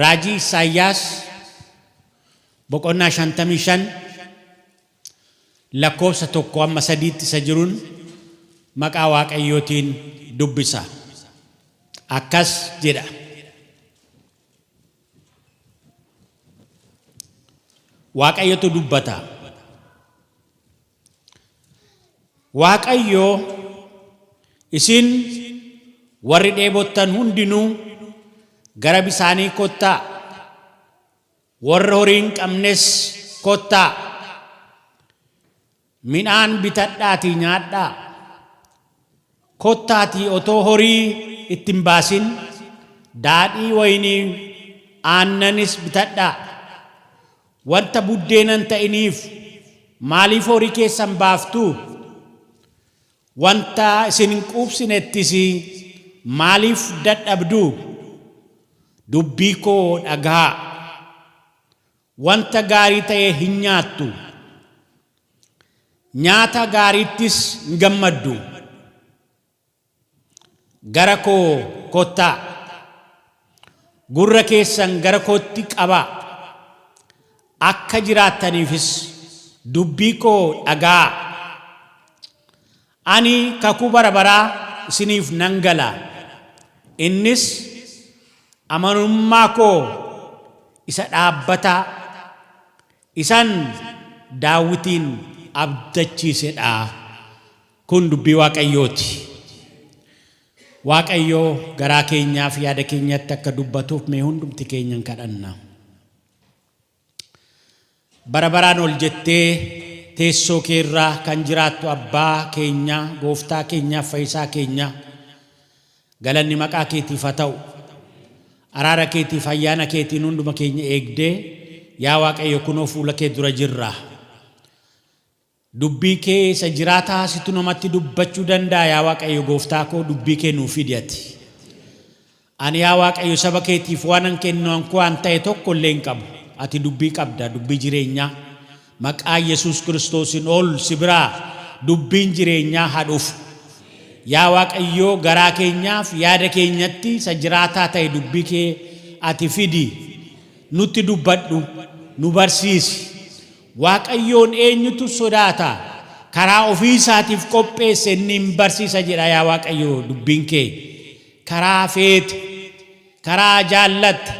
Raajii Isaayyaas boqonnaa 55 lakkoofsa 1 amma 3tti isa jiruun maqaa Waaqayyootiin dubbisa. Akkas jedha. Waaqayyotu dubbata. Waaqayyo, Isin warri dheebottan hundinuu gara bisaanii kottaa, warri horii hin qabnes kottaa, midhaan bitadhaatii nyaadhaa, kottaatii otoo horii itti hin baasin daadhii wayinii aannanis bitadhaa. Wanta buddeena hin ta'iniif maaliif horii keessan baaftu? Wanta isin hin quubsinettis maaliif dadhabdu? Dubbii koo dhaga'aa. Wanta gaarii ta'e hin nyaattu. Nyaata gaariittis hin gammaddu. Gara koo kottaa. Gurra keessan gara kootti qabaa. Akka jiraattaniifis dubbii koo dhaga'aa. Ani kakuu bara baraa isiniif nan gala, innis amanamummaa koo isa dhaabbataa isan Daawitiin abdachiise dha. Kun dubbii Waaqayyoo ti. Waaqayyo garaa keenyaaf yaada keenyatti akka dubbatuuf mee hundumti keenya in kadhanna. Bara baraan ol jettee teessoo kee irra kan jiraattu Abbaa keenya, Gooftaa keenyaaf Fayyisaa keenya, galanni maqaa keetiif haa ta'u. Araara keetiif ayyaana keetiin hunduma keenya eegdee yaa Waaqayyo kunoo fuula kee dura jirra. Dubbii kee isa jiraataa situ namatti dubbachuu danda'a yaa Waaqayyo gooftaa koo dubbii kee nuu fidi ati. Ani yaa Waaqayyo saba keetiif waanan kennu an koo an ta'e tokko illee hin qabu. Ati dubbii qabda dubbii jireenyaa. Maqaa Yesuus Kiristoosin ol si biraa dubbiin jireenyaa haa dhufu. Yaa Waaqayyo garaa keenyaaf yaada keenyatti isa jiraataa ta'e dubbii kee ati fidi. Nutti dubbadhu nu barsiisi. Waaqayyoon eenyutu sodaata? Karaa ofii isaatiif qopheesse inni in barsiisa jedha yaa Waaqayyo dubbiin kee. Karaa feete, karaa jaallatte,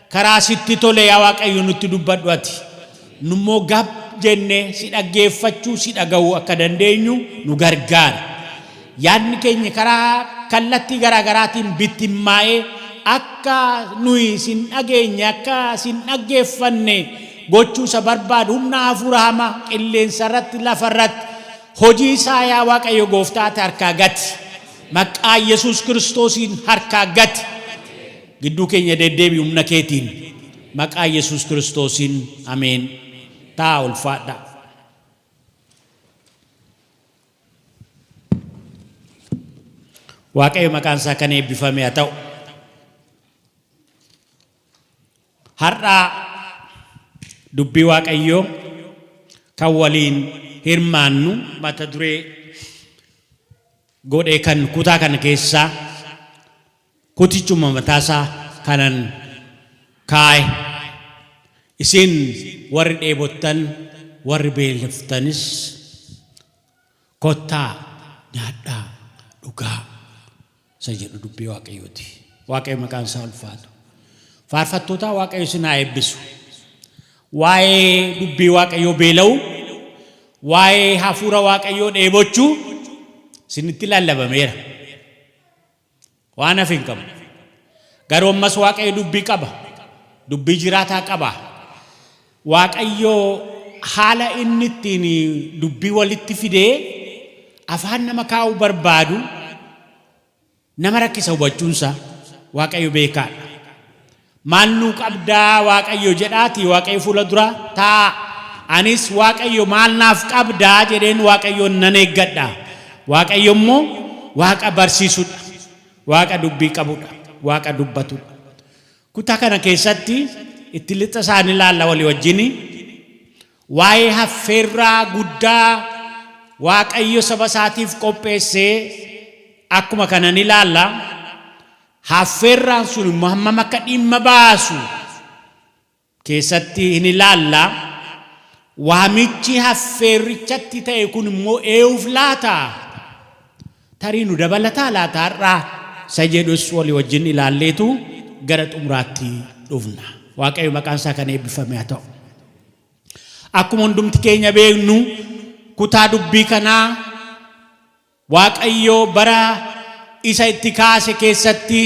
karaa sitti tole yaa Waaqayyo nutti dubbadhu ati. Nummoo gab jenne si dhaggeeffachuu, si dhaga'uu akka dandeenyu nu gargaari. Yaadni keenya karaa kallattii garaa garaatiin bittimmaa'ee akka nuyi sin dhageenye, akka sin dhaggeeffanne gochuu isa barbaadu humna hafuura hamaa qilleensa irratti, lafa irratti hojii isaa yaa Waaqayyo gooftaa ati harkaa gati. Maqaa Yesuus Kiristoosiin harkaa gati. Gidduu keenya deddeebi humna keetiin. Maqaa Yesuus Kiristoosiin ameen. Ta'a ulfaadhaa. Waaqayyo maqaan isaa kan eebbifame haa ta'u. Har'a dubbii Waaqayyoo kan waliin hirmaannu mata duree godhee kan kutaa kana keessaa kutichuma mataasaa kanan kaa'e. Isin warri dheebottan, warri beeloftanis kottaa nyaadhaa, dhugaa isa jedhu dubbii Waaqayyooti. Waaqayyo maqaan isaa ulfaatu. Faarfattootaa Waaqayyo isin haa eebbisu. Waa'ee dubbii Waaqayyoo beela'uu, waa'ee hafuura Waaqayyoo dheebochuu isinitti lallabameera. Waan hafe hin qabu. Garuu ammas Waaqayyo dubbii qaba. Dubbii jiraataa qaba. Waaqayyo haala inni ittiin dubbii walitti fidee afaan nama kaa'uu barbaadu nama rakkisa hubachuunsa. Waaqayyo beekaadha. Maal nuu qabdaa Waaqayyo jedhaatii Waaqayyo fuula dura taa'a. Anis Waaqayyo maal naaf qabdaa jedheen Waaqayyoon nan eeggadha. Waaqayyo immoo Waaqa barsiisudha. Waaqa dubbii qabudha. Waaqa dubbatudha. Kutaa kana keessatti itti lixa isaanii ilaalla walii wajjini. Waa'ee haffeerraa guddaa Waaqayyo saba isaatiif qopheesse akkuma kana ni ilaalla. Haffeerraan sun immoo hammam akka dhimma baasu keessatti hin ilaalla. Waamichi haffeerrichatti ta'e kun immoo eenyuuf laata? Tarii nu dabalataa laata har'aa? Isa jedhus walii wajjin ilaalleetu gara xumuraatti dhufna. Waaqayyo maqaan isaa kan eebbifame haa ta'u. Akkuma hundumti keenya beeknu, kutaa dubbii kanaa Waaqayyo bara isa itti kaase keessatti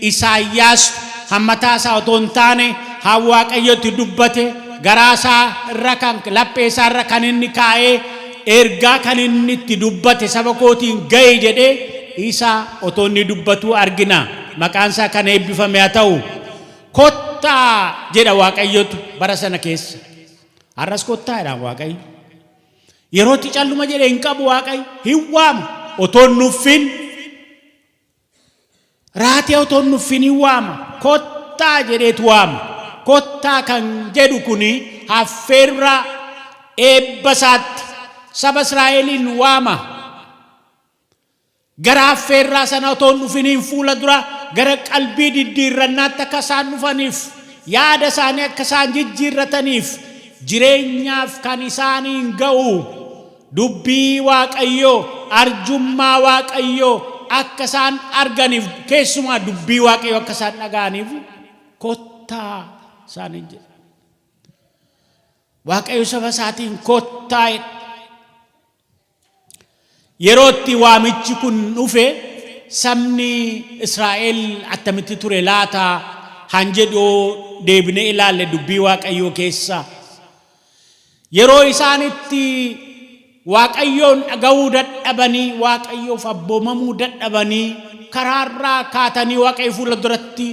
Isaayyaas hammataa isaa otoo hin taane haa Waaqayyo itti dubbate, garaa isaa irra kan laphee isaa irra kan inni kaa'ee, ergaa kan inni itti dubbate saba kootiin ga'e jedhee isa otoo inni dubbatu argina. Maqaan isaa kan eebbifame haa ta'u. Kottaa jedha Waaqayyotu bara sana keessa. Har'as kottaa jedhaan Waaqayyo. Yerootti calluma jedhe hin qabu Waaqayyo. Hin waama. Otoo hin nuffin, raatee otoo hin nuffin hin waama. Kottaa jedheetu waama. Kottaa kan jedhu kuni haffeerraa eebba isaatti saba Israa'eliin waama. Gara affeerraa sana otoo hin dhufiniin fuula dura gara qalbii diddiirrannaatti akka isaan dhufaniif, yaada isaanii akka isaan jijjiirrataniif, jireenyaaf kan isaaniin ga'u dubbii Waaqayyoo, arjummaa Waaqayyoo akka isaan arganiif, keessumaa dubbii Waaqayyoo akka isaan dhaga'aniif kottaa isaaniin jedha. Waaqayyo saba isaatiin kottaa jedha. Yeroo itti waamichi kun dhufe sabni Israa'el attamitti ture laata han jedhu deebinee ilaalle dubbii Waaqayyoo keessa. Yeroo isaan itti Waaqayyoon dhaga'uu dadhabanii, Waaqayyoof abboomamuu dadhabanii, karaarraa kaatanii Waaqayyo fuula duratti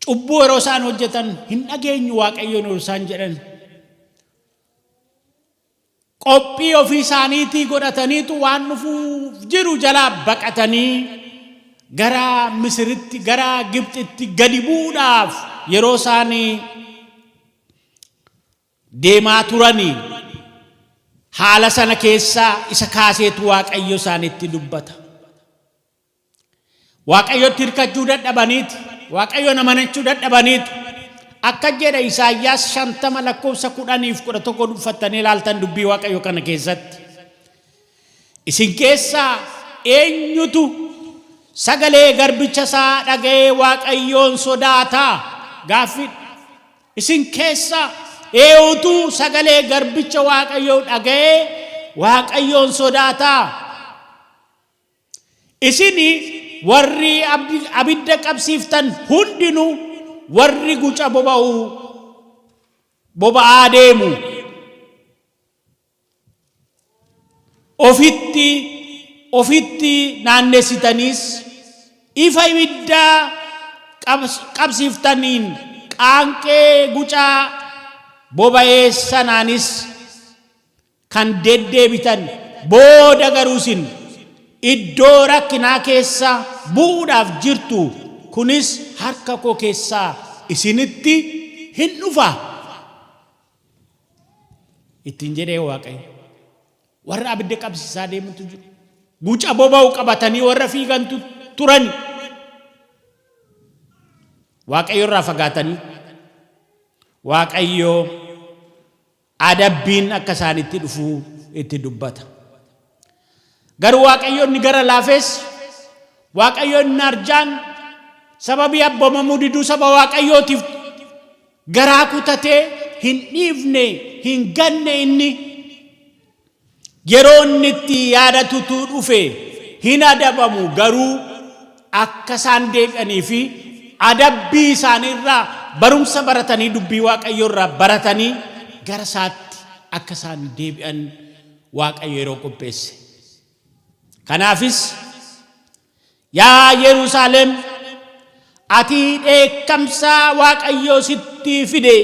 cubbuu yeroo isaan hojjetan, hin dhageenyu Waaqayyoon yeroo isaan jedhan, qophii ofii isaaniitii godhataniitu waan dhufuuf jiru jalaa baqatanii gara Misiritti, gara Gibxitti gadi bu'uudhaaf yeroo isaan deemaa turanii, haala sana keessaa isa kaaseetu Waaqayyo isaanitti dubbata. Waaqayyotti hirkachuu dadhabaniiti. Waaqayyoon amanachuu dadhabaniitu. Akka jedha Isaayyaas 50 lakkoofsa 10f 11 dubbifattanii ilaaltan dubbii Waaqayyo kana keessatti. Isin keessaa eenyutu sagalee garbicha isaa dhaga'ee Waaqayyoon sodaataa? Gaaffiidha. Isin keessaa eenyutu sagalee garbicha Waaqayyoo dhaga'ee Waaqayyoon sodaataa? Isin warri abidda qabsiiftan hundinuu, warri guca boba'u boba'aa deemu, ofitti ofitti naannessitaniis ifa ibiddaa qabsiiftaniin, qaanqee gucaa boba'ee sanaanis kan deddeebitan, booda garuu isin iddoo rakkinaa keessa bu'uudhaaf jirtu, kunis harka koo keessaa isinitti hin dhufa ittiin jedhee Waaqayyo. Warra abidda qabsiisaa deemantu jiru. Guca boba'u qabatanii warra fiigantu turan. Waaqayyo irraa fagaatanii, Waaqayyo adabbiin akka isaanitti dhufu itti dubbata. Garuu Waaqayyo inni gara laafes, Waaqayyo inni arjaan, sababii abboomamuu diduu saba Waaqayyootiif garaa kutatee hin dhiifne, hin ganne. Inni yeroo inni itti yaadatutu dhufe hin adabamu, garuu akka isaan deebi'anii fi adabbii isaaniirraa barumsa baratanii, dubbii Waaqayyoo irraa baratanii gara isaatti akka isaan deebi'an Waaqayyo yeroo qopheesse. Kanaafis, yaa Yerusaalem, ati dheekkamsa Waaqayyoo sitti fide,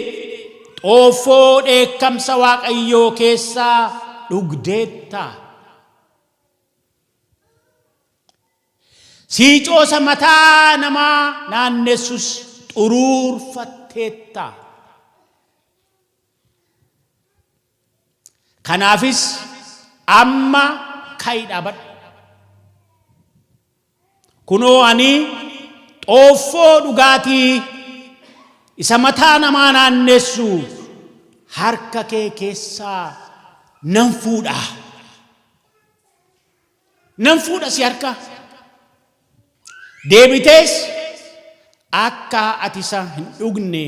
xooffoo dheekkamsa Waaqayyoo keessaa dhugdeetta. Siicoosa mataa namaa naannessus xuruurfatteetta. Kanaafis amma ka'i dhaabadhu. Kunoo, ani xooffoo dhugaatii Isa mataa namaa naannessu harka kee keessaa nan fuudha. Nan fuudha si harkaa. Deebitees akka ati isa hin dhugne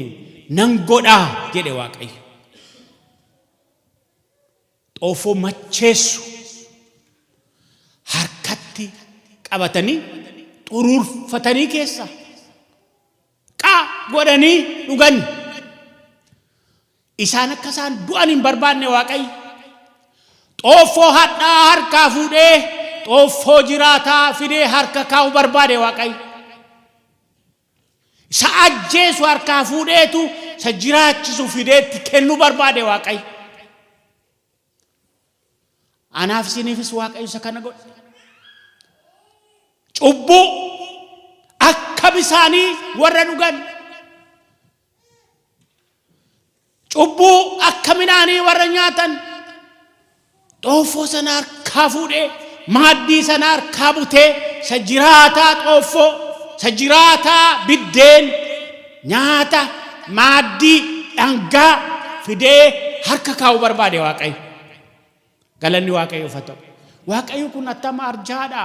nan godha jedhe Waaqayyo. Xoofoo macheessu harkatti qabatanii xuruurfatanii keessa qaa godhanii dhugan. Isaan akka isaan du'an hin barbaanne Waaqayyo. Xooffoo hadhaa harkaa fuudhee xooffoo jiraataa fidee harka kaa'u barbaade Waaqayyo. Isa ajjeesu harkaa fuudheetu isa jiraachisu fidee itti kennuu barbaade Waaqayyo. Anaaf isiniifis Waaqayyo isa kana godhe. Cubbuu akka bisaanii warra dhugan, cubbuu akka midhaanii warra nyaatan, xooffoo sana harkaa fuudhee, maaddii sana harkaa butee, isa jiraataa xooffoo, isa jiraataa biddeen, nyaata, maaddii, dhangaa fidee harka kaa'uu barbaade Waaqayyo. Galanni Waaqayyoof haa ta'u. Waaqayyo kun attam arjaadha!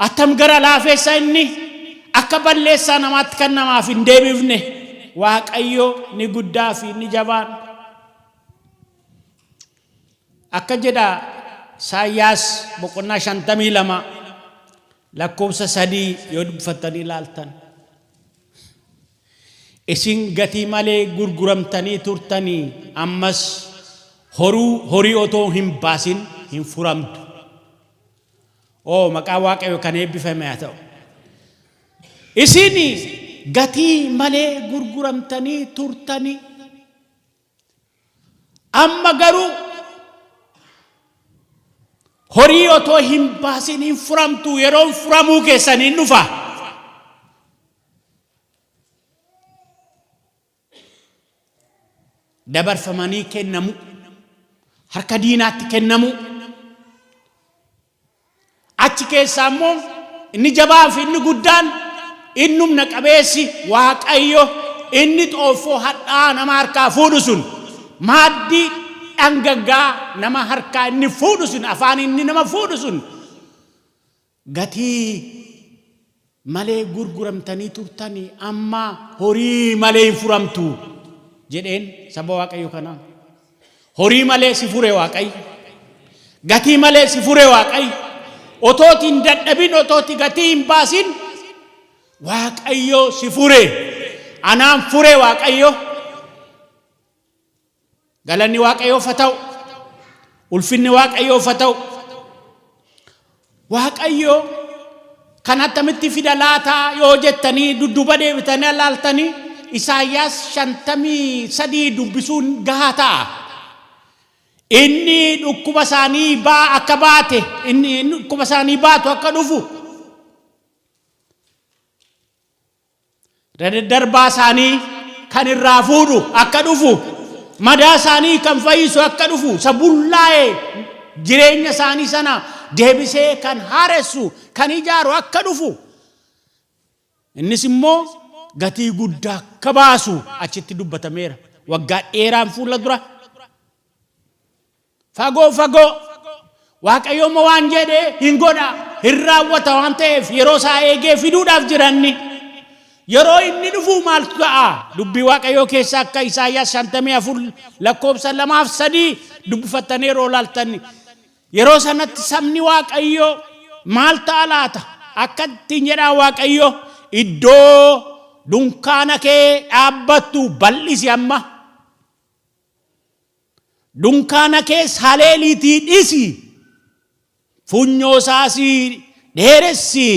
Attam gara laafessa inni! Akka balleessaa namaatti kan namaaf hin deebifne Waaqayyo ni guddaa fi inni jabaan. Akka jedha Isaayyaas boqonnaa 52 lakkoofsa 3 yoo dubbifattanii ilaaltan. Isin gatii malee gurguramtanii turtanii ammas horuu horii otoo hin baasin hin furamtu. Oo maqaa Waaqayyo kan eebbifame haa ta'u. Isin gatii malee gurguramtanii turtanii amma garuu horii otoo hin baasin hin furamtu yeroon furamuu keessan hin dhufa. Dabarfamanii kennamu, harka diinaatti kennamu. Achi keessaa immoo inni jabaa fi inni guddaan, inni humna qabeessi Waaqayyo, inni xooffoo hadhaa'aa nama harkaa fuudhu sun, maaddii dhangaggaa nama harkaa inni fuudhu sun, afaan inni nama fuudhu sun, gatii malee gurguramtanii turtanii amma horii malee hin furamtu jedheen saba Waaqayyo kanaan. Horii malee si fure Waaqayyo. Gatii malee si fure Waaqayyo. Otooti hin dadhabin, otooti gatii hin baasin Waaqayyo si fure. Anaan fure Waaqayyo. Galanni Waaqayyoof haa ta'u. Ulfinni Waaqayyoof haa ta'u. Waaqayyo kan attamitti fida laataa yoo jettanii dudduuba deebitanii ilaaltanii Isaayyaas 53 dubbisuun gahaa ta'a. Inni dhukkuba isaanii baa akka baate, inni dhukkuba isaanii baatu akka dhufu, Daddarbaa isaanii kan irraa fuudhu akka dhufu, madaa isaanii kan fayyisu akka dhufu, isa bullaa'e jireenya isaanii sana deebisee kan haaressu, kan ijaaru akka dhufu, innis immoo gatii guddaa akka baasu achitti dubbatameera. Waggaa dheeraan fuula dura. Fagoo fagoo. Waaqayyo immoo waan jedhe hin godha, hin raawwata waan ta'eef yeroo isaa eegee fiduudhaaf jira inni. Yeroo inni dhufu maaltu ta'a? Dubbii Waaqayyoo keessa akka Isaayyaas 54 lakkoofsa 2 fi 3 dubbifattanii yeroo ilaaltan yeroo sanatti sabni Waaqayyoo maal ta'a laata? Akka ittiin jedhaa Waaqayyo iddoo dunkaana kee dhaabbattu bal'isi amma. Dunkaana kees haleeliitii dhisi, funyoo isaas dheeressi,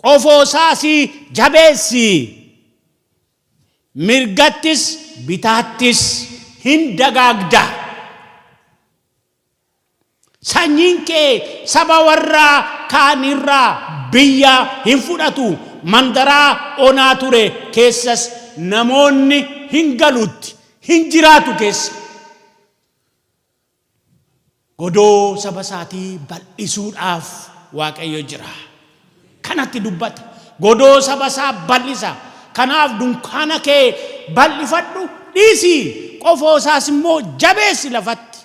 qofoo isaas jabeessi, mirgattis bitaattis hin dagaagda. Sanyiin kee saba warra kaan irraa biyya hin fudhatu, mandaraa onaa ture keessas namoonni hin galutti, hin jiraatu keessa. Godoo saba isaatii bal'isuudhaaf Waaqayyo jira. Kanatti dubbata. Godoo saba isaa bal'isa. Kanaaf dunkaana kee bal'ifadhu dhiisi, qofoo isaas immoo jabeessi lafatti.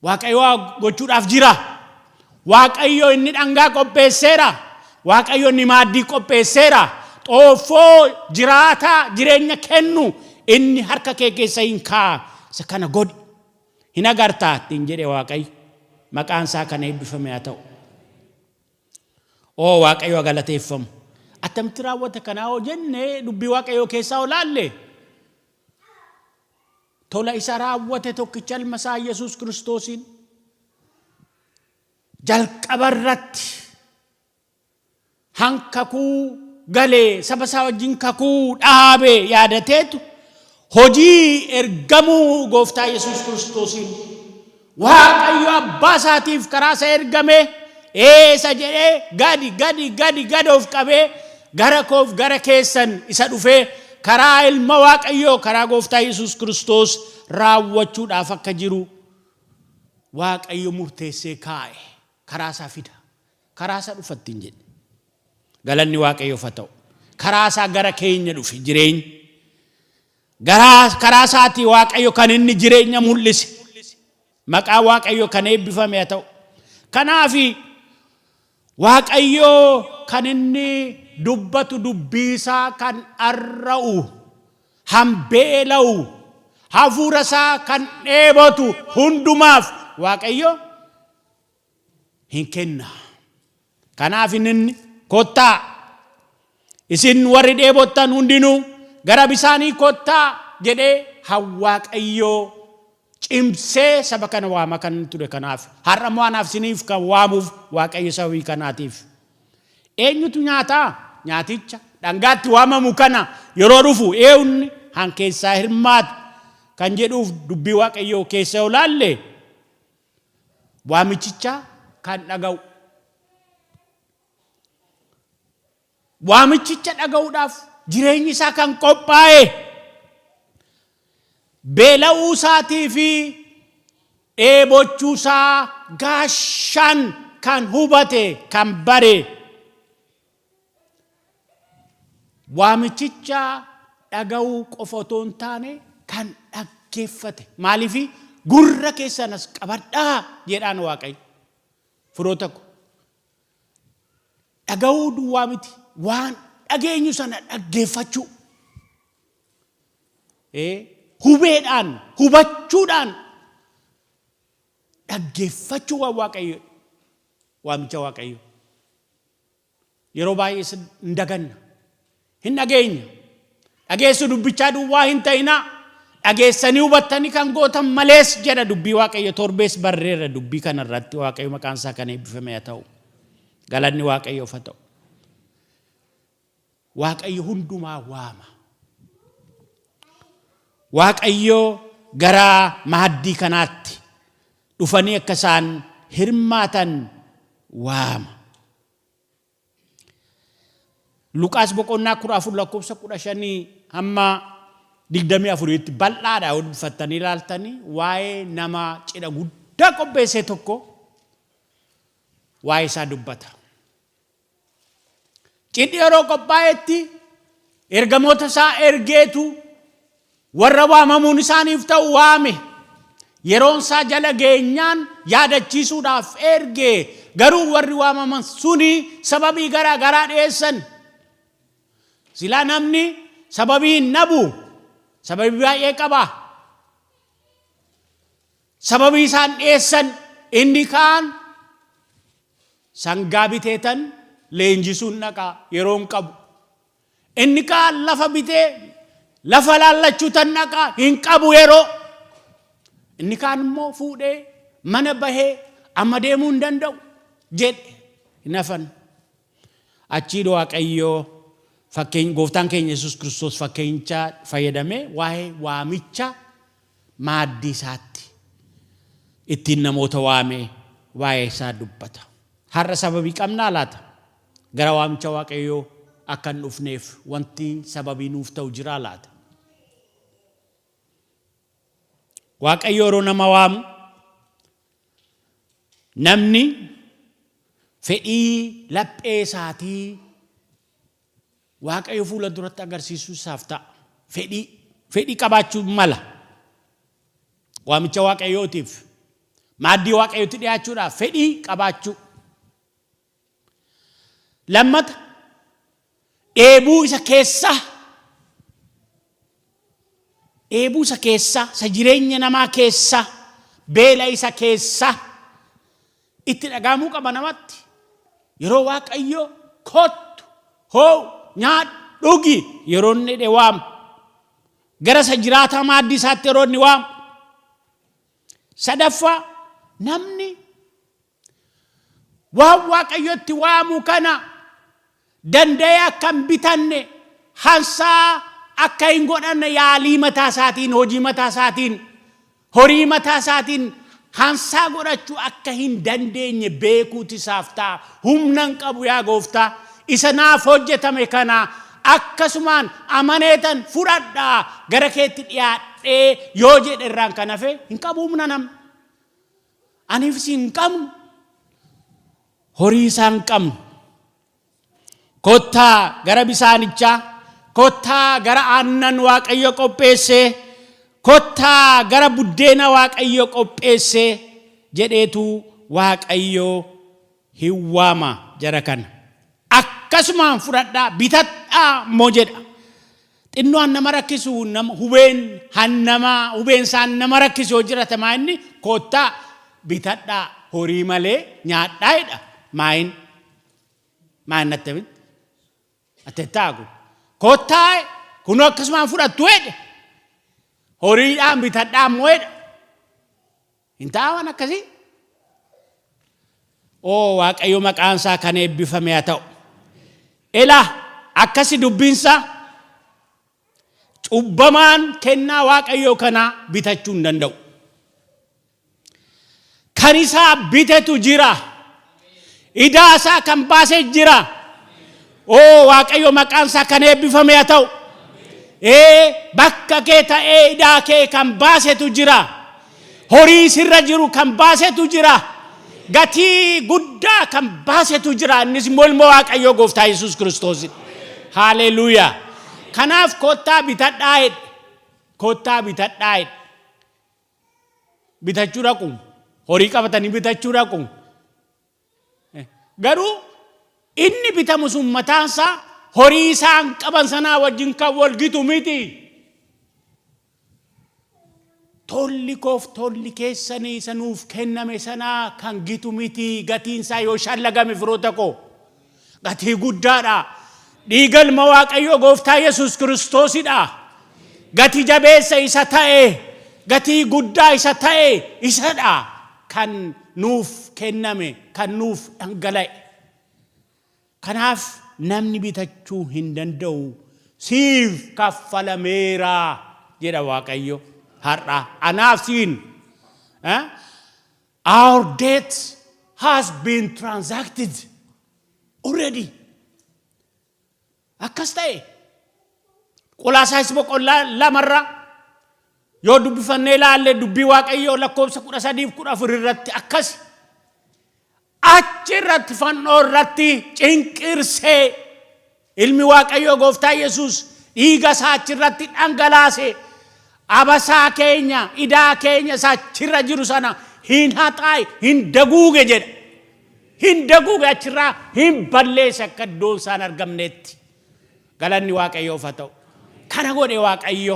Waaqayyo waa gochuudhaaf jira. Waaqayyo inni dhangaa qopheesseera. Waaqayyo inni maaddii qopheesseera. Xooffoo jiraataa jireenya kennu inni harka kee keessa hin kaa'a. Isa kana godhi. Hin agartaa ittiin jedhe Waaqayyo. Maqaan isaa kan eebbifame haa ta'u. Oo, Waaqayyo haa galateeffamu. Attamitti raawwata kanaa hoo jenne, dubbii Waaqayyoo keessaa yoo laalle, tola isa raawwate tokkicha ilma isaa Yesuus Kiristoosiin jalqaba irratti hankakuu galee saba isaa wajjin kakuu dhaabe yaadateetu, hojii ergamuu gooftaa Yesuus Kiristoosiin Waaqayyo abbaa isaatiif karaa isa ergame eessa jedhee gadi gadi gadi gadi of qabee gara koof gara keessan isa dhufee karaa ilma Waaqayyoo, karaa gooftaa Yesuus Kiristoos raawwachuudhaaf akka jiru Waaqayyo murteessee kaa'e. Karaa isaa fida. Karaa isaa dhufa ittiin jedhe. Galanni Waaqayyoof haa ta'u. Karaa isaa gara keenya dhufe jireenya. Garaa karaa isaatii Waaqayyo kan inni jireenya mul'ise. Maqaa Waaqayyo kan eebbifame haa ta'u. Kanaafi Waaqayyo kan inni dubbatu, dubbii isaa kan dharra'u, hambeela'u, hafuura isaa kan dheebotu hundumaaf Waaqayyo hin kenna. Kanaaf inni, "Kottaa, isin warri dheebottan hundinuu gara bisaanii kottaa" jedhee Waaqayyoo cimsee saba kana waama kan ture kanaaf. Har'a immoo anaaf isiniif kan waamuuf Waaqayyo sababii kanaatiif. Eenyutu nyaataa? Nyaaticha dhangaatti waamamu kana yeroo dhufu eenyuun han keessaa hirmaatu kan jedhuuf, dubbii Waaqayyoo keessa yoo laalle, waamichicha kan dhaga'u. Waamichicha dhaga'uudhaaf jireenyi isaa kan qophaa'e, beela'uu isaatii fi dheebochuu isaa gaashaan kan hubate, kan bare, waamichicha dhaga'uu qofa otoo hin taane kan dhaggeeffate. Maaliif? "Gurra keessan as qabadhaa" jedhaan Waaqayyo. Firoota ko, dhaga'uu duwwaa miti, waan dhageenyu sana dhaggeeffachuu, hubeedhaan hubachuudhaan dhaggeeffachuu waan Waaqayyo, waamicha Waaqayyo. Yeroo baay'ee hin daganna, hin dhageenya. Dhageessu dubbichaa duwwaa hin ta'inaa, dhageessanii hubattanii kan gootan malees jedha dubbii Waaqayyo. Torbees barreerra dubbii kana irratti. Waaqayyo maqaan isaa kan eebbifame haa ta'u. Galanni Waaqayyoof haa ta'u. Waaqayyo hundumaa waama. Waaqayyo gara maaddii kanaatti dhufanii akka isaan hirmaatan waama. Luqaas boqonnaa 14 lakkoofsa 15 hamma 24tti bal'aadha yoo dubbifattanii ilaaltanii, waa'ee nama cidha guddaa qopheesse tokko waa'ee isaa dubbata. Cidhi yeroo qophaa'etti ergamoota isaa ergeetu warra waamamuun isaaniif ta'u waame. Yeroon isaa jala geenyaan yaadachiisuudhaaf erge. Garuu warri waamaman suni sababii garaa garaa dhiyeessan. Silaa namni sababii hin dhabu, sababii baay'ee qaba. Sababii isaan dhiyeessan, inni kaan "Sangaa biteetan leenjisuun dhaqaa, yeroo hin qabu." Inni kaan "Lafa bitee lafa laallachuu tan dhaqaa, hin qabu yeroo." Inni kaan immoo "Fuudhee mana bahee amma deemuu hin danda'u" jedhe. Hin hafan. Achii Waaqayyoo fakkeenya, gooftaan keenya Yesuus Kiristoos fakkeenyicha fayyadamee waa'ee waamicha maaddii isaatti ittiin namoota waamee waa'ee isaa dubbata. Har'a sababii qabnaa laata? Gara waamicha Waaqayyoo akka hin dhufneef wanti sababii nuuf ta'u jiraa laata? Waaqayyo yeroo nama waamu, namni fedhii laphee isaatii Waaqayyo fuula duratti agarsiisuu isaaf ta'a. Fedhii qabaachuu mala. Waamicha Waaqayyootiif, maaddii Waaqayyootti dhiyaachuudhaaf fedhii qabaachuu. Lammata, dheebuu isa keessaa, dheebuu isa keessaa, isa jireenya namaa keessaa, beela isa keessaa itti dhaga'amuu qaba namatti. Yeroo Waaqayyo "Kottu, hoo, nyaadhu, dhugi" yeroo inni jedhe waamu. Gara isa jiraataa maaddii isaatti yeroo inni waamu. Sadaffaa, namni waan Waaqayyotti waamu kana danda'ee akka hin bitanne, hansaa akka hin godhanne, yaalii mataa isaatiin, hojii mataa isaatiin, horii mataa isaatiin hansaa godhachuu akka hin dandeenye beekuuti isaaf ta'a. "Humna hin qabu, yaa gooftaa, isa naaf hojjetame kana akkasumaan amaneetan fudhadhaa, gara keetti dhiyaadhee" yoo jedhe irraan kan hafe hin qabu humna namni. Aniif isin hin qabnu. Horii isaa hin qabnu. Kottaa gara bisaanichaa, kottaa gara aannan Waaqayyo qopheessee, kottaa gara buddeena Waaqayyo qopheessee jedheetu Waaqayyo hin waama jara kana. "Akkasumaan fudhadhaa, bitadhaa" immoo jedha. Xinnoo han nama rakkisu, nama hubeen hannamaa hubeen isaan nama rakkisu yoo jirate, maa inni "Kottaa bitadhaa, horii malee nyaadhaa" jedha. Maayin maayin natti himte ati taaku "Kottaa, kunoo akkasumaan fudhattu" jedhe, "Horiidhaan bitadhaa" immoo jedha. Hin taa'an akkasii. Oo, Waaqayyo maqaan isaa kan eebbifame haa ta'u. Elaa, akkasi dubbiinsaa: cubbamaan kennaa Waaqayyoo kanaa bitachuu hin danda'u. Kan isaa bitetu jira. Idaa isaa kan baasee jira. Oo, Waaqayyo maqaan isaa kan eebbifame haa ta'u. Ee, bakka kee ta'ee idaa kee kan baasetu jira. Horii sirra jiru kan baasetu jira. Gatii guddaa kan baasetu jira. Innis immoo ilma Waaqayyoo Gooftaa Yesuus Kiristoos. Haaleluuyaa. Kanaaf "Kottaa bitadhaa" jedhe. "Kottaa bitadhaa" jedhe. Bitachuu dhaqu. Horii qabatanii bitachuu dhaqu. Garuu inni bitamu sun mataansaa horii isaan qaban sanaa wajjin kan wal gitu miti. Tolli koof tolli keessanii isa nuuf kenname sanaa kan gitu miti, gatiin isaa yoo shallagame, firoota koo. Gatii guddaadha. Dhiiga ilma Waaqayyoo Gooftaa Yesuus Kiristoosidha. Gati jabeessa isa ta'e, gatii guddaa isa ta'e isadha kan nuuf kenname, kan nuuf dhangala'e. Kanaaf namni bitachuu hin danda'u. "Siif kaffalameera" jedha Waaqayyo har'a. Anaaf siin. Our debt has been transacted already. Akkas ta'e. Qolaasaayis boqonnaa 2rra yoo dubbifannee ilaalle, dubbii Waaqayyoo lakkoofsa 13f 14 irratti akkas: achi irratti, fannoo irratti cinqirsee, ilmi Waaqayyoo Gooftaa Yesuus dhiiga isaa achi irratti dhangalaase, abasaa keenya, idaa keenya isa achirra jiru sana hin haxaaye, hin daguuge jedha. Hin daguuge, achirraa hin balleesse akka iddoon isaan argamnetti. Galanni Waaqayyoof haa ta'u. Kana godhe Waaqayyo.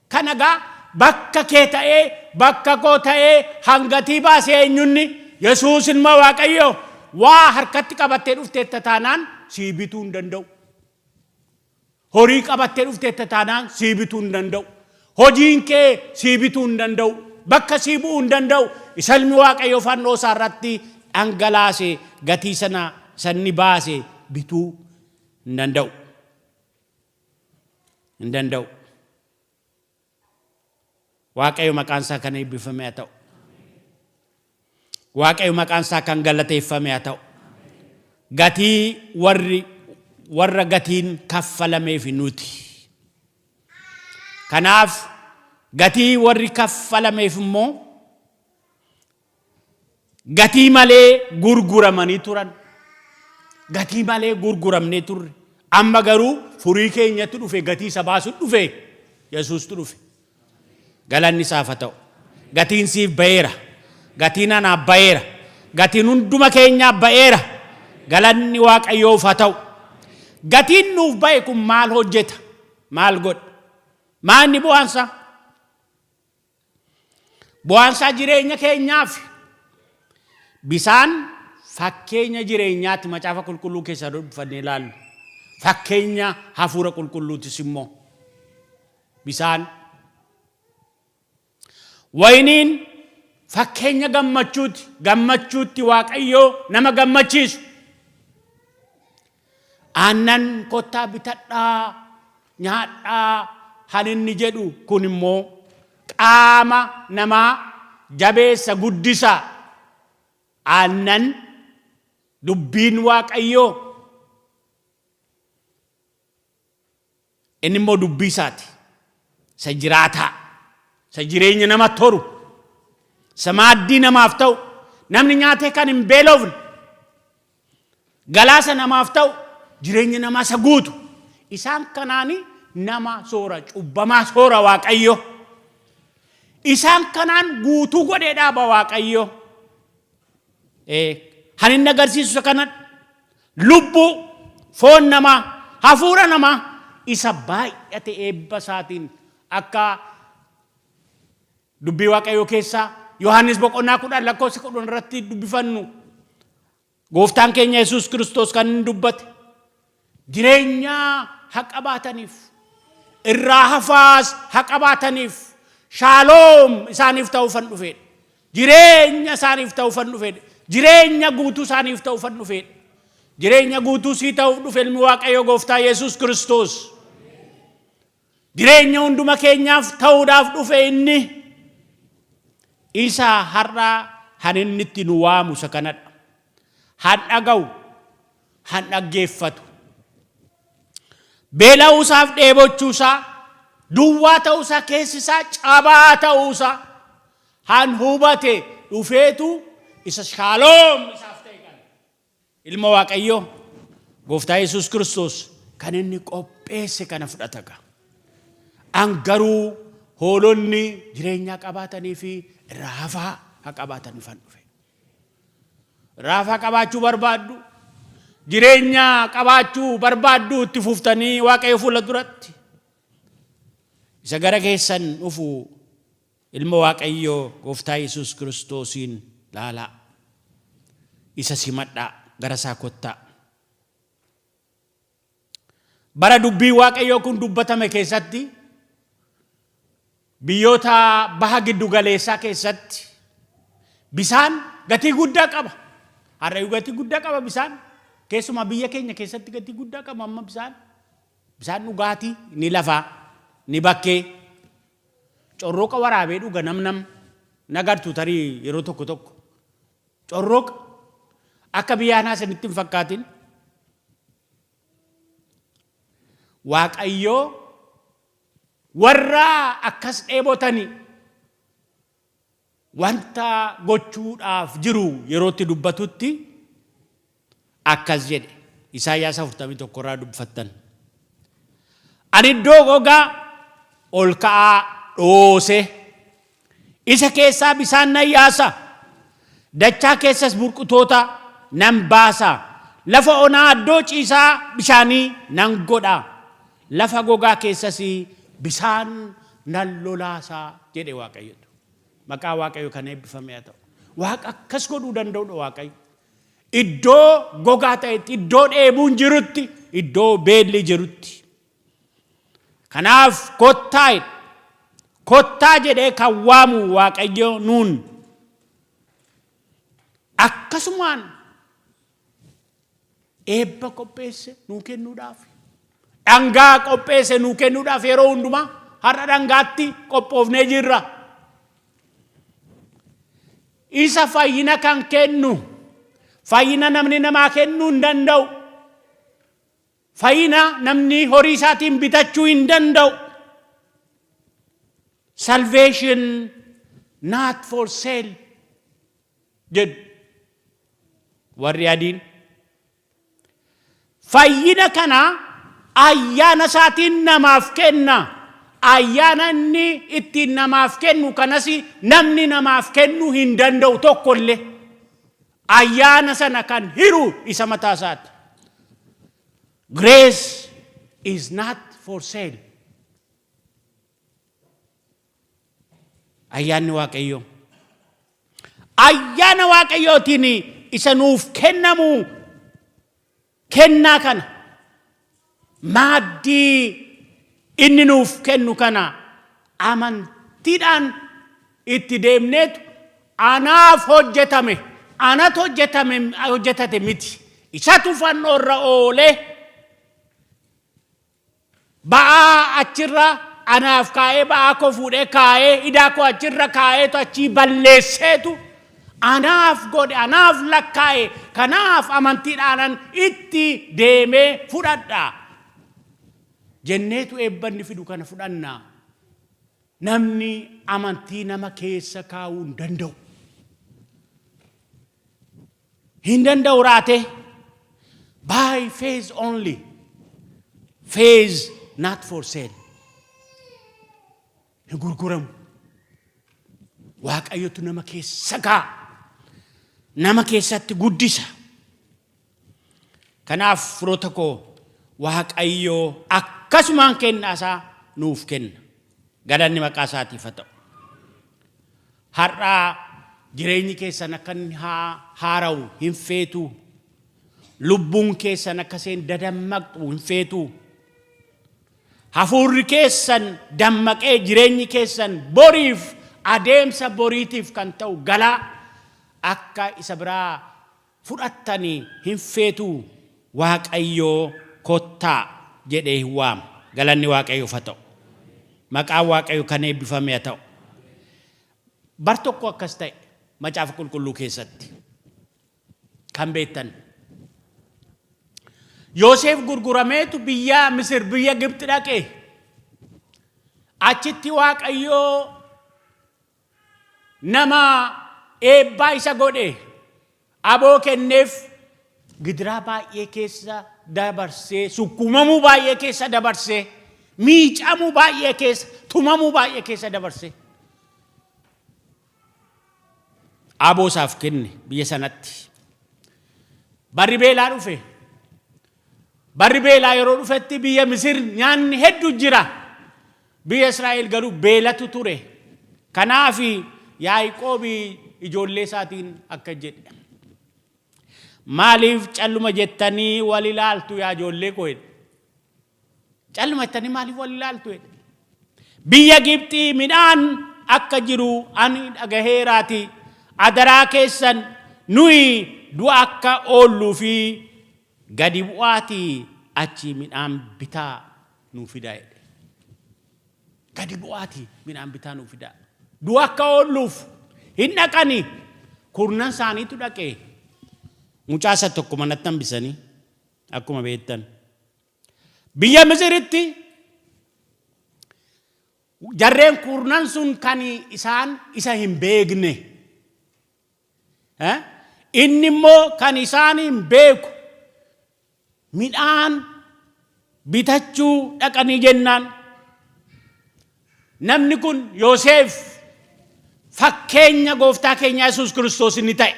Kana gaa bakka kee ta'ee, bakka koo ta'ee hangatii baasee eenyunni? Yesuus ilma Waaqayyo. Waa harkatti qabattee dhufteetta taanaan sii bituu hin danda'u. Horii qabattee dhufteetta taanaan sii bituu hin danda'u. Hojiin kee sii bituu hin danda'u. Bakka sii bu'uu hin danda'u. Isa ilmi Waaqayyo fannoo isaa irratti dhangalaase, gatii sana sanni baase bituu hin danda'u. Hin danda'u. Waaqayyo maqaan isaa kan eebbifame haa ta'u. Waaqayyo maqaan isaa kan galateeffame haa ta'u. Gatii warri warra gatiin kaffalameef nuti. Kanaaf gatii warri kaffalameef immoo gatii malee gurguramanii turan. Gatii malee gurguramnee turre. Amma garuu furii keenyatti dhufe, gatii isa baasu dhufe, Yesuustu dhufe. Galanni isaaf haa ta'u. Gatiin siif ba'eera. Gatiin anaaf ba'eera. Gatiin hunduma keenyaaf ba'eera. Galanni Waaqayyoof haa ta'u. Gatiin nuuf ba'e kun maal hojjeta? Maal godha? Maanni bu'aansaa? Bu'aansaa jireenya keenyaaf bisaan fakkeenya jireenyaatti Macaafa Qulqulluu keessaa dubbifannee ilaallu. Fakkeenya hafuura qulqulluutis immoo bisaan. Wayiniin fakkeenya gammachuuti. Gammachuutti Waaqayyoo nama gammachiisu. Aannan kottaa bitadhaa, nyaadhaa han inni jedhu kun immoo qaama namaa jabeessa, guddisa. Aannan dubbiin Waaqayyoo inni immoo dubbii isaati. Isa jiraataa, isa jireenya namatti horu, isa maaddii namaaf ta'u, namni nyaatee kan hin beelofne, galaasa namaaf ta'u, jireenya namaa isa guutu. Isaan kanaani nama soora, cubbamaa soora Waaqayyo. Isaan kanaan guutuu godhee dhaaba Waaqayyo. Han inni agarsiisu isa kanadha. Lubbuu, foon namaa, hafuura namaa isa baay'ate eebba isaatiin akka dubbii Waaqayyoo keessaa Yohaannis boqonnaa 10 lakkoofsa 10 irratti dubbifannu, gooftaan keenya Yesuus Kiristoos kan inni dubbate, jireenya haa qabaataniif, irraa hafaas haa qabaataniif, shaaloom isaaniif ta'uufan dhufeedha. Jireenya isaaniif ta'uufan dhufeedha. Jireenya guutuu isaaniif ta'uufan dhufeedha. Jireenya guutuu sii ta'uuf dhufe ilmi Waaqayyoo gooftaa Yesuus Kiristoos. Jireenya hunduma keenyaaf ta'uudhaaf dhufe inni. Isa har'a han inni itti nu waamu isa kanadha. Han dhaga'u, han dhaggeeffatu. Beela'uusaaf dheebochuusaa, duwwaa ta'uusaa, keessi isaa cabaa ta'uusaa han hubate dhufeetu isa shaaloom isaaf ta'e kana. Ilma Waaqayyoo gooftaa Yesuus Kiristoos kan inni qopheesse kana fudhata gaa. An garuu hoolonni jireenyaa qabaatanii fi irraa hafaa haa qabaataniifan dhufe. Raafaa qabaachuu barbaaddu, jireenya qabaachuu barbaaddu itti fuftanii Waaqayyo fuula duratti. Isa gara keessan dhufu ilma Waaqayyoo gooftaa Yesuus Kiristoosiin laalaa. Isa simadhaa, gara isaa kottaa. Bara dubbii Waaqayyoo kun dubbatame keessatti biyyoota baha giddu galeessaa keessatti bisaan gatii guddaa qaba. Har'ayyuu gatii guddaa qaba bisaan. Keessumaa biyya keenya keessatti gatii guddaa qaba amma bisaan. Bisaan dhugaatii ni lafaa, ni bakkee. Corroqa waraabee dhuga nam nam nagartu tarii yeroo tokko tokko. Corroqa akka biyya kanaa isinitti hin fakkaatin. Waaqayyoo warra akkas dheebotanii wanta gochuudhaaf jiru yerootti dubbatutti akkas jedhe, Isaayyaas 41 irraa dubbifattan. Ani iddoo gogaa ol ka'aa dhoose, isa keessaa bisaan nan yaasa, dachaa keessas burqitoota nan baasa, lafa onaa iddoo ciisaa bishaanii nan godha, lafa gogaa keessas bisaan nan lolaasa jedhe Waaqayyotu. Maqaa Waaqayyo kan eebbifame haa ta'u. Waaqa akkas godhuu danda'udha Waaqayyo. Iddoo gogaa ta'etti, iddoo dheebuun jirutti, iddoo beelli jirutti. Kanaaf kottaa jedhe. Kottaa jedhee kan waamu Waaqayyo nuun. Akkasumaan eebba qopheesse nuu kennuudhaaf. Dhangaa qopheesse nuu kennuudhaaf yeroo hundumaa har'a dhangaatti qophoofnee jirra. Isa fayyina kan kennu, fayyina namni namaa kennuu hin danda'u. Fayyina namni horii isaatiin bitachuu hin danda'u. Salvation not for sale jedhu warri adiin. Fayyina kana Ayyaana isaatiin namaaf kenna. Ayyaana inni ittiin namaaf kennu kanas namni namaaf kennuu hin danda'u tokkollee. Ayyaana sana kan hiru isa mataa isaati. Grace is not for sale. Ayyaanni Waaqayyoo. Ayyaana Waaqayyootiin isa nuuf kennamu kennaa kana maaddii inni nuuf kennu kana amantiidhaan itti deemneetu anaaf hojjetame anatu hojjetame hojjetate miti isatu fannoo irra oolee Ba'aa achirra anaaf kaa'ee ba'aa koo fuudhee kaa'ee idaa koo achirra kaa'eetu achii balleesseetu anaaf godhe anaaf lakkaa'e kanaaf amantiidhaanan itti deemee fudhadha jenneetu eebbanni fidu kana fudhanna. Namni amantii nama keessa kaa'uu hin danda'u. Hin danda'u raatee. By faith only. Faith not for sale. Hin gurguramu. Waaqayyotu nama keessa kaa'a. Nama keessatti guddisa. Kanaaf firoota koo Waaqayyo akkasumaan kennaa isaa nuuf kenna. Galanni maqaa isaatiif haa ta'u. Har'a jireenyi keessan akka inni haara'u hin feetuu? Lubbuun keessan akka isheen dadammaqxu hin feetuu? Hafuurri keessan dammaqee jireenyi keessan boriif adeemsa boriitiif kan ta'u galaa akka isa biraa fudhattani hin feetuu? Waaqayyoo kottaa jedhee hin waama. Galanni Waaqayyoof haa ta'u. Maqaan Waaqayyo kan eebbifame haa ta'u. Bar tokko akkas ta'e macaafa qulqulluu keessatti kan beektan. Yooseef gurgurameetu biyya Misir biyya Gibxi dhaqe. Achitti Waaqayyoo nama eebbaa isa godhe aboo kenneef gidiraa baay'ee keessa dabarsee sukkuumamuu baay'ee keessa dabarsee miicamuu baay'ee keessa tumamuu baay'ee keessa dabarsee aboo isaaf kenne biyya sanatti. Barri beelaa dhufe. Barri beelaa yeroo dhufetti biyya Misir nyaanni hedduu jira. Biyya Israa'el garuu beelatu ture. Kanaaf Yaaqoob ijoollee isaatiin akka jedhe. Maaliif calluma jettanii wal ilaaltu yaa ijoollee koo jedhe. Calluma jettanii maaliif wal ilaaltu jedhe. Biyya Gibxii midhaan akka jiru ani dhagaheeraati. Adaraa keessan nuyi du'a akka oolluu fi gadi bu'aatii achii midhaan bitaa nuu fidaa jedhe. Gadi bu'aatii midhaan bitaa nuu fidaa. Du'a akka oolluuf hin dhaqani. Kurnan isaaniitu dhaqee. Mucaa isa tokko manatti hambisanii akkuma beektan. Biyya Misiritti jarreen kurnan sun kan isaan isa hin beekne. Inni immoo kan isaan hin beeku midhaan bitachuu dhaqanii jennaan namni kun Yoseef fakkeenya gooftaa keenya Yesuus Kiristoos inni ta'e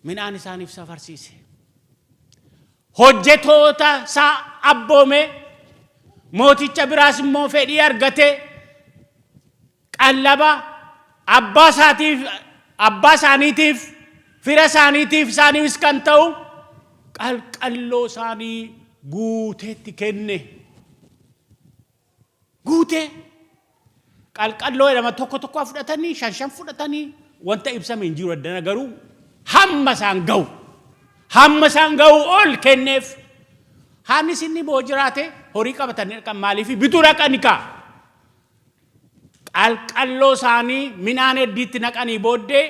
midhaan isaaniif safarsiise. Hojjetoota isaa abboome mooticha biraas immoo fedhii argate qallaba abbaa isaatiif abbaa isaaniitiif fira isaaniitiif isaaniifis kan ta'u qalqalloo isaanii guuteetti kenne. Guutee qalqalloo jedhama tokko tokko fudhatanii shan shan fudhatanii wanta ibsame hin jiru addana garuu hamma isaan ga'u hamma isaan ga'u ol kenneef. Haanis inni boo jiraate horii qabatanii dhaqan maaliif bituu dhaqani kaa. Qalqalloo isaanii midhaan heddiitti naqanii booddee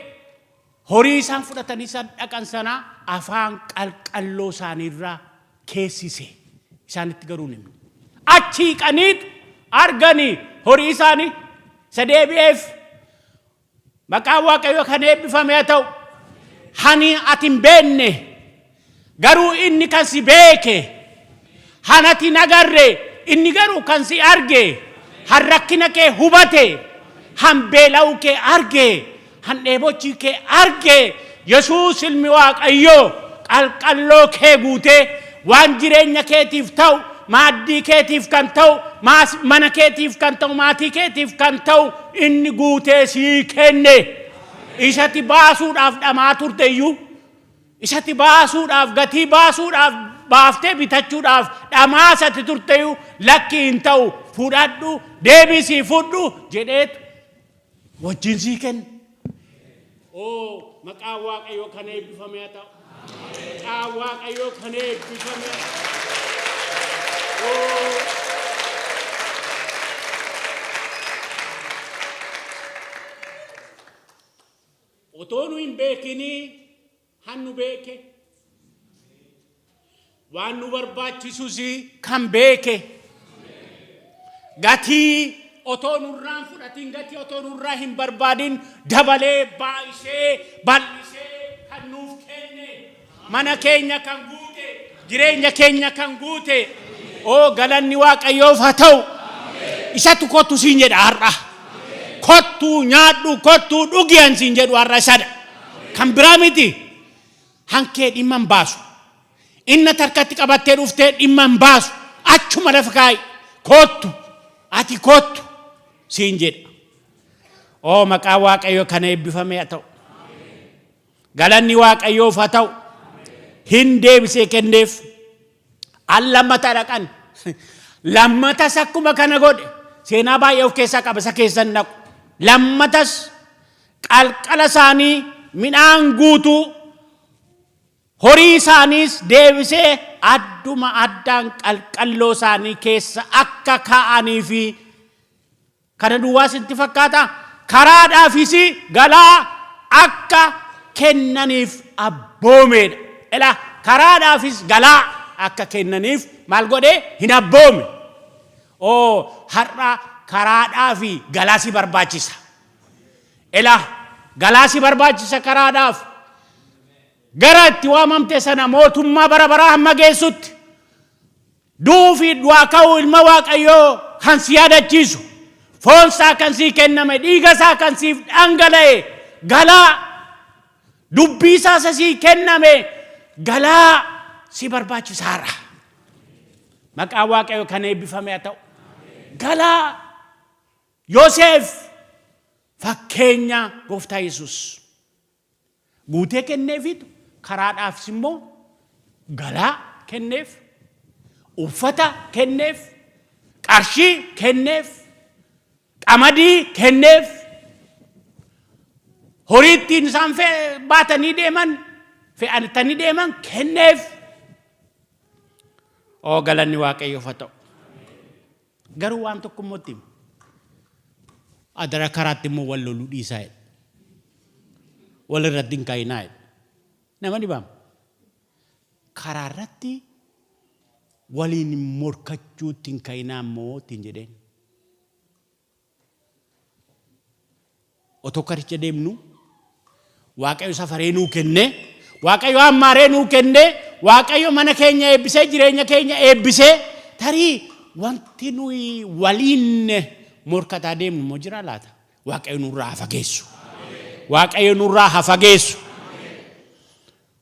horii isaan fudhatanii san dhaqan sana afaan qalqalloo isaaniirraa keessise. Isaanitti garuu hin himne. Achi hiiqaniitu arganii horii isaanii isa deebi'eef. Maqaan Waaqayyoo kan eebbifame haa ta'u. Hani ati hin beekne garuu inni kan si beeke Hanati hin agarre, inni garuu kan si arge, han rakkina kee hubate, han beela'uu kee arge, han dheebochii kee arge, Yesuus ilmi Waaqayyoo qalqalloo kee guutee waan jireenya keetiif ta'u, maaddii keetiif kan ta'u, mana keetiif kan ta'u, maatii keetiif kan ta'u inni guutee sii kenne. Isati baasuudhaaf dhamaa turte iyyuu, isati baasuudhaaf, gatii baasuudhaaf, baaftee bitachuudhaaf dhamaasati turteyyuu, lakki hin ta'u, fudhadhu, deebisii fudhu jedheetu wajjin sii kenne. Oo, maqaan Waaqayyoo kan eebbifame haa ta'u. Maqaan Waaqayyoo kan eebbifame haa ta'u. Oo. Otoo nu hin beekinii han nu beeke. Waan nu barbaachisus kan beeke. Gatii otoo nurraan fudhatin, gatii otoo nurraa hin barbaadin dabalee baay'isee bal'isee kan nuuf kenne. Mana keenya kan guute, jireenya keenya kan guute. Oo, galanni Waaqayyoof haa ta'u. Isatu kottu siin jedha har'a. Kottuu nyaadhu, kottuu dhugi an siin jedhu har'a isadha. Kan biraa miti. Hankee dhimma hin baasu. Inna tarkatti qabattee dhuftee dhimma hin baasu. Achuma lafa kaa'i. Kottu. Ati kottu siin jedha. Oo, maqaa Waaqayyoo kana eebbifame haa ta'u. Galanni Waaqayyoof haa ta'u. Hin deebisee kenneef. Al lammata dhaqan. Lammatas akkuma kana godhe. Seenaa baay'ee of keessaa qaba, isa keessa hin dhaqu. Lammatas qalqala isaanii midhaan guutuu, horii isaaniis deebisee adduma addaan qalqalloo isaanii keessa akka kaa'anii fi kana duwwaa sitti fakkaata, karaadhaafis galaa akka kennaniif abboomeedha. Ila karaadhaafis galaa akka kennaniif maal godhee hin abboome. Oo, har'a karaadhaa fi galaa si barbaachisa. Ila galaa si barbaachisa karaadhaaf. Gara itti waamamte sana, mootummaa bara baraa hamma geessutti, du'uu fi du'aa ka'uu ilma Waaqayyoo kan si yaadachiisu, foon isaa kan sii kenname, dhiiga isaa kan siif dhangala'e, galaa dubbii isaa isa sii kenname galaa si barbaachisaara. Maqaan Waaqayyoo kan eebbifame haa ta'u. Galaa Yoseef fakkeenya gooftaa Yesuus. Guutee kenneefiitu karaadhaafis immoo galaa kenneef, uffata kenneef, qarshii kenneef, qamadii kenneef, horii ittiin isaan baatanii deeman, fe'atanii deeman kenneef. Oo, galanni Waaqayyoof haa ta'u. Garuu waan tokko immoo itti hima. Adara karaatti immoo wal loluu dhiisaa jedha. Wal irratti hin ka'inaa jedha. Nama dhibaama. Karaa irratti waliin morkachuutti hin ka'inaa immoo ittiin jedheen. Otoo karicha deemnu, Waaqayyo safaree nuu kennee, Waaqayyo hammaaree nuu kennee, Waaqayyo mana keenya eebbisee, jireenya keenya eebbisee, tarii wanti nuyi waliin morkataa deemnu immoo jira laata? Waaqayyo nurraa haa fageessu. Waaqayyo nurraa haa fageessu.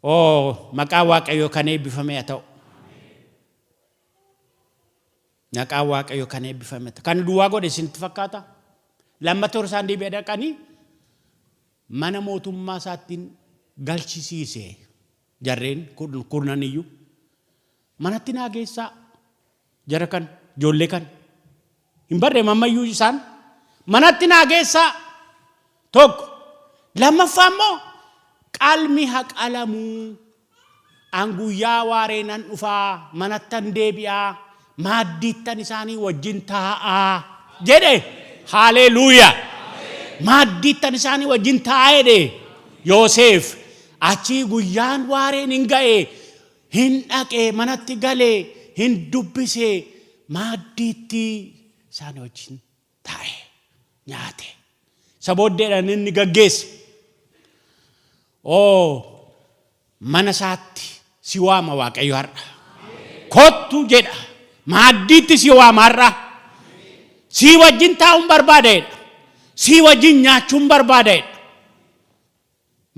Oo, maqaan Waaqayyoo kan eebbifame haa ta'u. Maqaan Waaqayyoo kan eebbifame haa ta'u. Kan duwwaa godhe isinitti fakkaata? Lammata yeroo isaan deebi'ee dhaqanii mana mootummaa isaattiin galchisiise, jarreen kurnan iyyuu. Manatti naa geessaa jara kan, ijoollee kan. Hin barree ammayyuu isaan manatti naa geessaa tokko. Lammaffaa immoo qalmi haa qalamuu. An guyyaa waaree nan dhufaa, manattan deebi'aa, maaddiittan isaanii wajjin taa'aa jedhe. Haaleluuyaa! Maaddiittan isaanii wajjin taa'aa jedhe Yoosef. Achii guyyaan waareen hin ga'e, hin dhaqe, manatti gale, hin dubbise, maaddiitti isaanii wajjin taa'e, nyaate. Isa booddeedhaan inni gaggeesse. Oo, mana isaatti si waama Waaqayyo har'a. Kottu jedha. Maaddiitti si waama har'a. Sii wajjin taa'uun barbaada jedha. Sii wajjin nyaachuun barbaada jedha.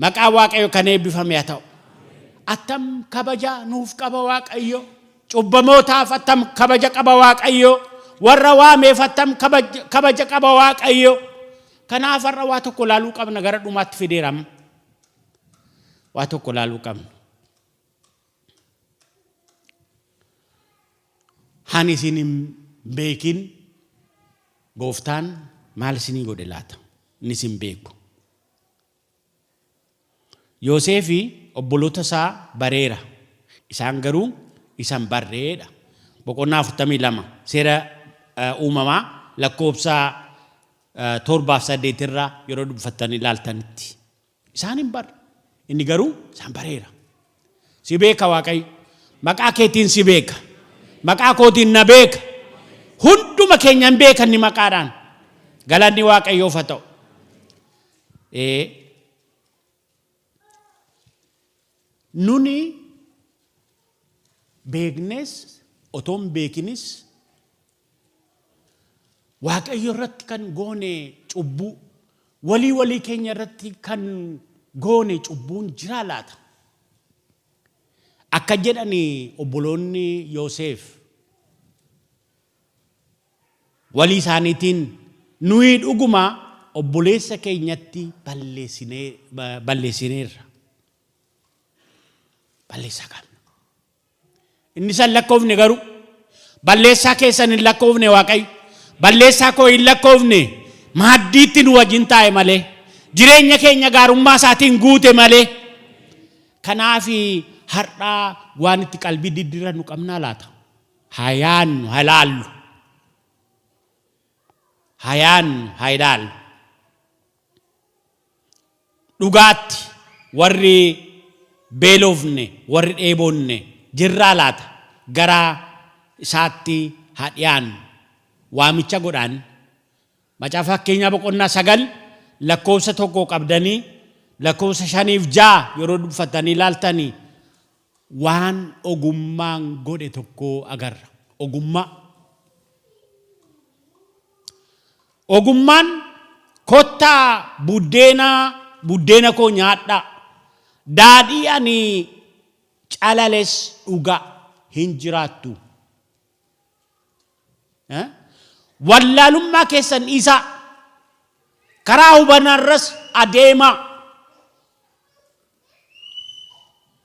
Maqaan Waaqayyo kan eebbifame haa ta'u. Attam kabaja nuuf qaba Waaqayyo. Cubbamootaaf attam kabaja qaba Waaqayyo. Warra waameef attam kabaja qaba Waaqayyo. Kanaaf har'a waa tokko laaluu qabna, gara dhumaatti fideera amma. Waa tokko laaluu qabna. Han isin hin beekin gooftaan maal isinii godhe laata? Inni isin beeku. Yooseefi obboloota isaa bareera. Isaan garuu isa hin barreedha. Boqonnaa 42 seera uumamaa lakkoobsa 7 8 irraa yeroo dubbifattanii ilaaltanitti. Isaan hin barre. Inni garuu isaan bareera. Si beeka Waaqayyo. Maqaa keetiin si beeka. Maqaa kootiin na beeka. Hunduma keenya hin beeka inni maqaadhaan. Galanni Waaqayyoof haa ta'u. Nuni beeknes otoo hin beekinis Waaqayyo irratti kan goone cubbuu, walii walii keenya irratti kan goone cubbuun jiraa laata? Akka jedhani obboloonni Yooseef walii isaaniitiin, nuyi dhuguma obboleessa keenyatti balleessineerra. Balleessaa qabna. Inni isa hin lakkoofne garuu. Balleessaa keessan hin lakkoofne Waaqayyo. Balleessaa koo hin lakkoofne. Maaddiitti nu wajjin taa'e malee. Jireenya keenya gaarummaa isaatiin guute malee. Kanaaf har'aa waan itti qalbii diddirannu qabnaa laata? Haa yaannu, haa ilaallu. Haa yaannu, haa ilaallu. Dhugaatti warri beelofne, warri dheebonne jirraa laata? Gara isaatti haa dhiyaannu. Waamicha godhaan. Macaafa Fakkeenyaa boqonnaa 9 lakkoofsa 1 qabdanii lakkoofsa 5f 6 yeroo dubbifattanii ilaaltanii waan ogummaan godhe tokko agarra. Ogummaa. Ogummaan, Kottaa buddeena buddeena koo nyaadhaa, daadhii ani calales dhugaa, hin jiraattu. Wallaalummaa keessan dhiisaa, karaa hubannaarras adeemaa.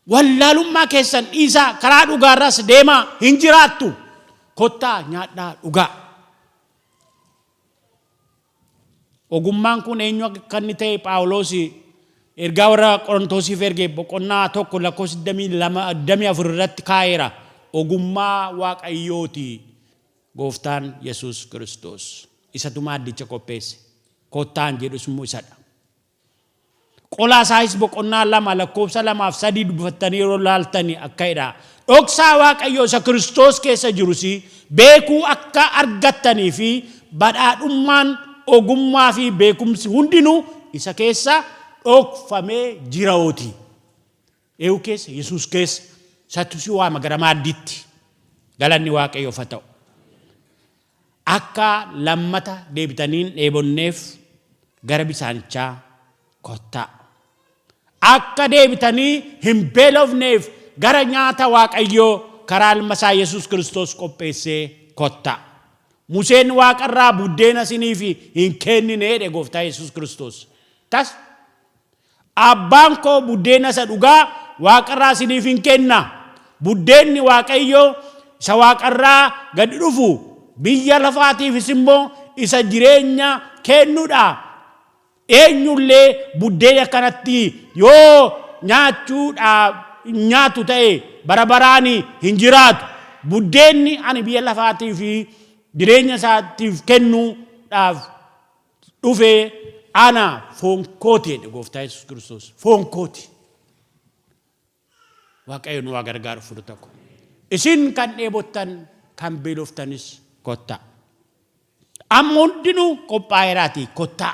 Wallaalummaa keessan dhiisaa, karaa dhugaarras deemaa, hin jiraattu. Kottaa nyaadhaa dhugaa. Ogummaan kun eenyu akka inni ta'e Phaawulos ergaa warra Qorontoosiif erge boqonnaa 1 lakkoofsa 22 24 irratti kaa'eera. Ogummaa Waaqayyooti Gooftaan Yesuus Kiristoos. Isatu maaddicha qopheesse. Kottaan jedhus immoo isadha. Qolaasaayis boqonnaa 2 lakkoofsa 2 fi 3 dubbifattanii yeroo laaltani akka jedha. Dhoksaa Waaqayyoo isa Kiristoos keessa jirus beekuu akka argattanii fi badhaadhummaan ogummaa fi beekumsi hundinuu isa keessa dhokfamee jiraooti. Eewu keessa? Yesuus keessa. Isatu si waama gara maaddiitti. Galanni Waaqayyoof haa ta'u. Akka lammata deebitanii hin dheebonneef gara bisaanichaa kottaa. Akka deebitanii hin beelofneef gara nyaata Waaqayyoo karaa ilma isaa Yesuus Kiristoos qopheessee kottaa. Museen waaqarraa buddeena isiniif hin kennine jedhe Gooftaa Yesuus Kiristoos. Tas Abbaan koo buddeena isa dhugaa waaqarraa isiniif in kenna. Buddeenni Waaqayyoo isa waaqarraa gad dhufu, biyya lafaatiifis immoo isa jireenya kennu dha. Eenyu illee buddeena kanatti yoo nyaachuudhaaf nyaatu ta'e bara baraan hin jiraatu. Buddeenni ani biyya lafaatiif jireenya isaatiif kennuudhaaf dhufe ana foon kooti jedhe Gooftaa Yesuus Kiristoos. Foon kooti. Waaqayyo nu haa gargaaru furu tokko. Isin kan dheebottan kan beeloftanis kottaa. Amma hundinuu qophaa'eeraatii kottaa.